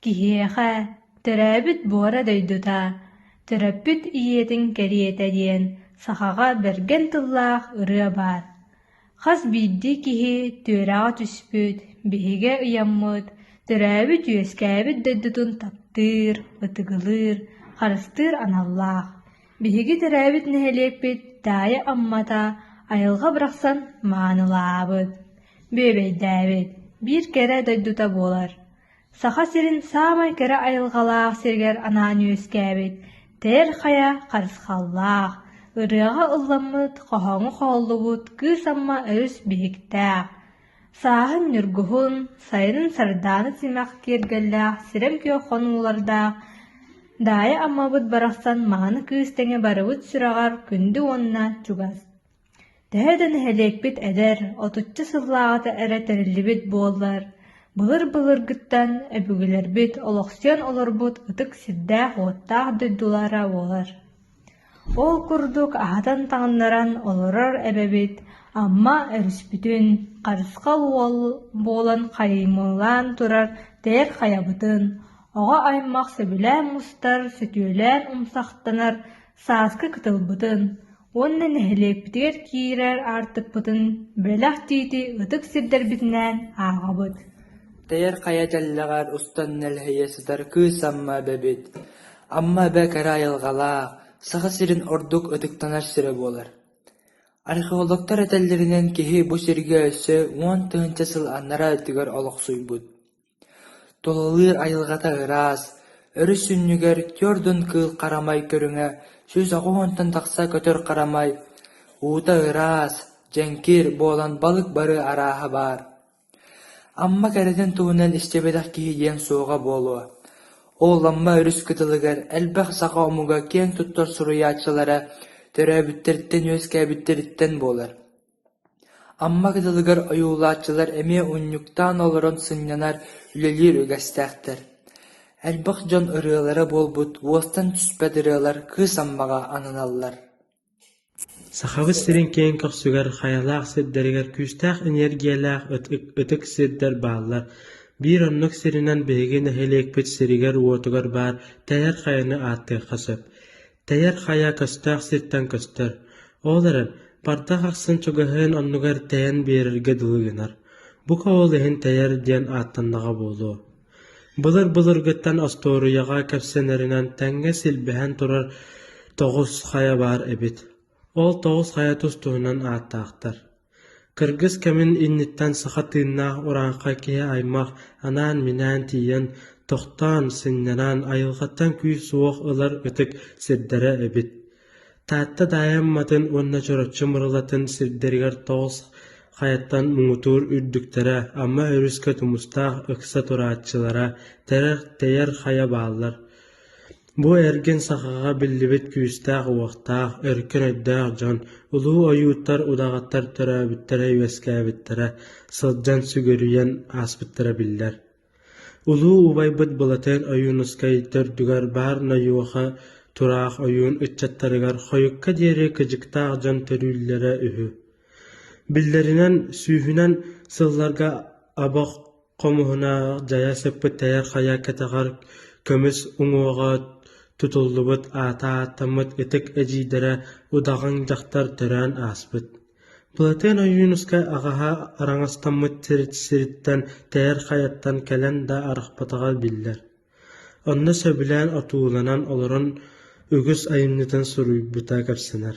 Киһиэхэ төрөөбүт буора дойдута, төрөппүт ийэтин кэриэтэ диэн сахаҕа бэргэн тыллаах ырыа баар. Хас биирдии киһи түөрэҕэ түспүт, биһигэ ыйаммыт, төрөөбүт-үөскээбит дойдутун таптыыр, ытыгылыыр, харыстыыр аналлаах. Биһиги төрөөбүт нэһилиэкпит Таайа Аммата айылҕа барахсан маанылаабыт, бүөбэйдээбит биир кэрэ дойдута буолар. Саха сирин саамай кэрэ айылҕалаах сиригэр анаан үөскээбит Тэр Хайа харысхаллаах, ырыаҕа ылламмыт, хоһооҥҥо хоһуллубут Кыыс Амма өрүс биһиктээх, сааһын ньургуһун, сайынын сардаана симэх киэргэллээх сирэм күөх хонуулардаах Даайа Аммабыт барахсан мааны кыыс тэҥэ барыбыт сүрэҕэр күндү уонна чугас. Төһө да нэһилиэкпит эдэр, отучча сыллааҕыта эрэ тэриллибит буоллар, былыр-былыргыттан өбүгэлэрбит олохсуйан олорбут ытык сирдээх-уоттаах дойдулара буолар. Ол курдук аһатан-таҥыннаран олорор эбэбит Амма өрүспүтүн, харысхал уол буолан хайымылаан турар Тээр хайабытын, оҕо аймах сөбүлээн мустар, сөтүөлээн умсахтанар сааскы кытылбытын уонна нэһилиэкпитигэр киирэр аартыкпытын бэлэх тиити ытык сирдэрбитинэн ааҕабыт. Тэйэр хайа тэллэҕэр устан нэлэһийэ сытар Кыыс Амма эбэбит. Амма эбэ кэрэ айылҕалаах, Саха сирин ордук ытыктанар сирэ буолар. Археологтар этэллэринэн киһи бу сиргэ өссө 10 000 сыл анараа өттүгэр олохсуйбут. Тулалыыр айылҕата ыраас, өрүс сүнньүгэр түөрт кыыл харамай көрүҥэ 180 тахса көтөр харамай, уута ыраас, дьэҥкир буолан балык бары арааһа баар. Амма кэрэтин туһунан истибэтэх киһи диэн суоҕа буолуо. Ол Амма өрүс кытылыгар элбэх саха омуга киэн туттар суруйааччылара төрөөбүттэриттэн-үөскээбиттэриттэн буолар. Амма кытылыгар ойуулааччылар эмиэ унньуктаан олорон сынньанар, үлэлиир үгэстээхтэр. Элбэх дьон ырыалара буолбут уостан түспэт ырыалар Кыыс Аммаҕа ананаллар. Сахабыт сирин киэҥ көхсүгэр хайалаах сирдэригэр күүстээх энергиялээх ытык сирдэр бааллар. Биир оннук сиринэн биһиги нэһилиэкпит сиригэр-уотугар баар Тэйэр хайаны ааттыахха сөп. Тэйэр хайа көстөөх сиртэн көстөр, ол эрэн, бардах ахсын чугаһыан оннугар тэйэн биэрэргэ дылы гынар. Бука ол иһин тэйэр диэн ааттаннаҕа буолуо. Былыр-былыргыттан остуоруйаҕа кэпсэнэринэн тэҥҥэ силбэһэн турар тоҕус хайа баар эбит. Ол тоҕус хайа тус-туһунан ааттаахтар. Кыргыс кэмин инниттэн саха тыыннаах урааҥхай киһи аймах анаан-минээн тиийэн, тохтоон, сынньанан, айылҕаттан күүс-уох ылар ытык сирдэрэ эбит. Таатта Даайа-Амматын уонна Чурапчы Мырылатын сирдэригэр тоҕус хайаттан муҥутуур үрдүктэрэ, Амма өрүскэ тумустаах ыкса турааччылара, Тэрэх-Тэйэр хайа бааллар. Бу эргин сахаҕа биллибит күүстээх-уохтаах, өркөн өйдөөх дьон, улуу ойууттар, удаҕаттар төрөөбүттэрэ-үөскээбиттэрэ, сылдьан сүгүрүйэн ааспыттара биллэр. Улуу убайбыт Былатыан Ойуунускай төрдүгэр баар Нойуоха тураах ойуун ыччаттарыгар хойукка диэри кыдьыктаах дьон төрүүллэрэ үһү. Биллэринэн, сүүһүнэн сылларга абах хомуһуна дьайа сыппыт тэйэр хайа кэтэҕэр көмүс уҥуоҕа тутуллубут аата ааттаммыт ытык эдьиийдэрэ удаҕан дьахтар төрөөн ааспыт. Былатыан Ойуунускай аҕаһа араҥастаммыт сириттэн тэйэр хайаттан кэлэн да арахпатаҕа биллэр. Онно сөбүлээн отууланан олорон үгүс айымньытын суруйбута кэпсэнэр.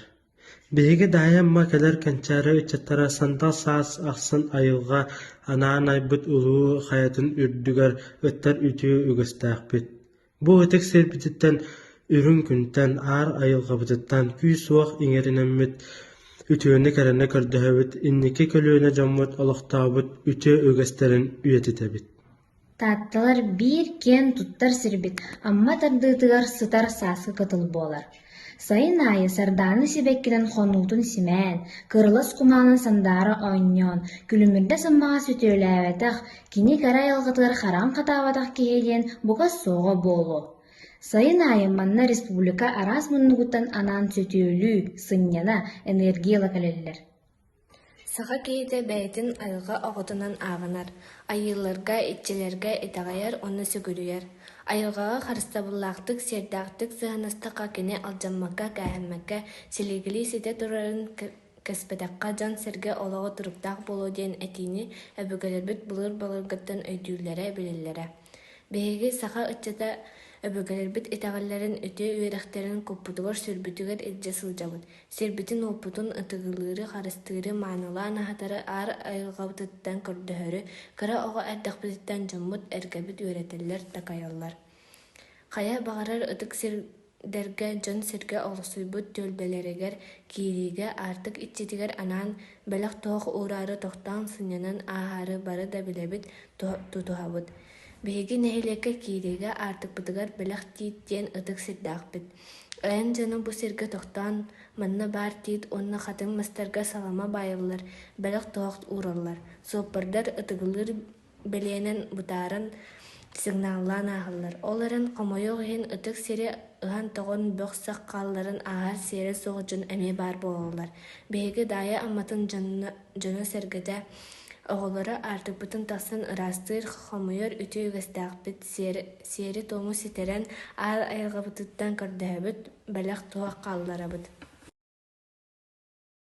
Биһиги Даайа Амма кэлэр кэнчээри ыччаттара сандал саас ахсын айылҕа анаан айбыт улуу хайатын үрдүгэр ыттар үтүө үгэстээхпит. Бу ытык сирбититтэн үрүҥ күнтэн, аар айылҕабытыттан күүс-уох иҥэринэммит, үтүөнү-кэрэни көрдөһөбүт, инники көлүөнэ дьоммут олохтообут үтүө үгэстэрин үйэтитэбит. Таатталар биир киэн туттар сирбит Амма тардыытыгар сытар сааскы кытыл буолар. Сайын аайы сардаана сибэккинэн хонуутун симээн, кырылас кумаанын сандаара оонньоон, күлүмүрдэс Аммаҕа сөтүөлээбэтэх, кини кэрэ айылҕатыгар хараҕын хатаабатах киһи диэн бука суоҕа буолуо. Сайын аайы манна республика араас муннугуттан анаан сөтүөлүү, сынньана, энергия ыла кэлэллэр. Саха киһитэ бэйэтин айылҕа оҕотунан ааҕынар, айыыларга, иччилэргэ итэҕэйэр уонна сүгүрүйэр. Айылҕаҕа харыстабыллаахтык, сиэрдээхтик сыһыаннастахха кини алдьаммакка-кээһэммэккэ, силигилии ситэ турарын кэспэтэххэ дьон-сэргэ олоҕо туруктаах буолуо диэн этиини өбүгэлэрбит былыр-былыргыттан өйдүүллэрэ, билэллэрэ. Биһиги, саха ыччата, өбүгэлэрбит итэҕэллэрин, үтүө үөрэхтэрин куппутугар-сүрбүтүгэр илдьэ сылдьабыт. Сирбитин-уоппутун ытыгылыыры, харыстыыры, маанылаан аһатары аар айылҕабытыттан көрдөһөрү кыра оҕо эрдэхпититтэн дьоммут, эргэбит үөрэтэллэр, такайаллар. Хайа баҕарар ытык сирдэргэ дьон-сэргэ олохсуйбут түөлбэлэригэр киириигэ аартык иччитигэр анаан бэлэх-туһах уураары тохтоон сынньанан ааһаары бары да билэбит, тутуһабыт. Биһиги нэһилиэккэ киириигэ аартыкпытыгар бэлэх тиит диэн ытык сирдээхпит. Айан дьоно бу сиргэ тохтоон, манна баар тиит уонна хатыҥ мастарга салама баайаллар, бэлэх-туһах уураллар. Суоппардар ытыгылыыр бэлиэнэн бытааран сигналлаан ааһаллар. Ол эрэн, хомойуох иһин, ытык сири ыһан-тоҕон бөх-сах хаалларан ааһар сиэрэ суох дьон эмиэ баар буолаллар. Биһиги Даайа Амматын дьоно-сэргэтэ, оҕолоро аартыкпытын тахсан ыраастыыр, хомуйар үтүө үгэстээхпит, сиэри-туому ситэрэн, аар айылҕабытыттан көрдөһөбүт, бэлэх-туһах хаалларабыт.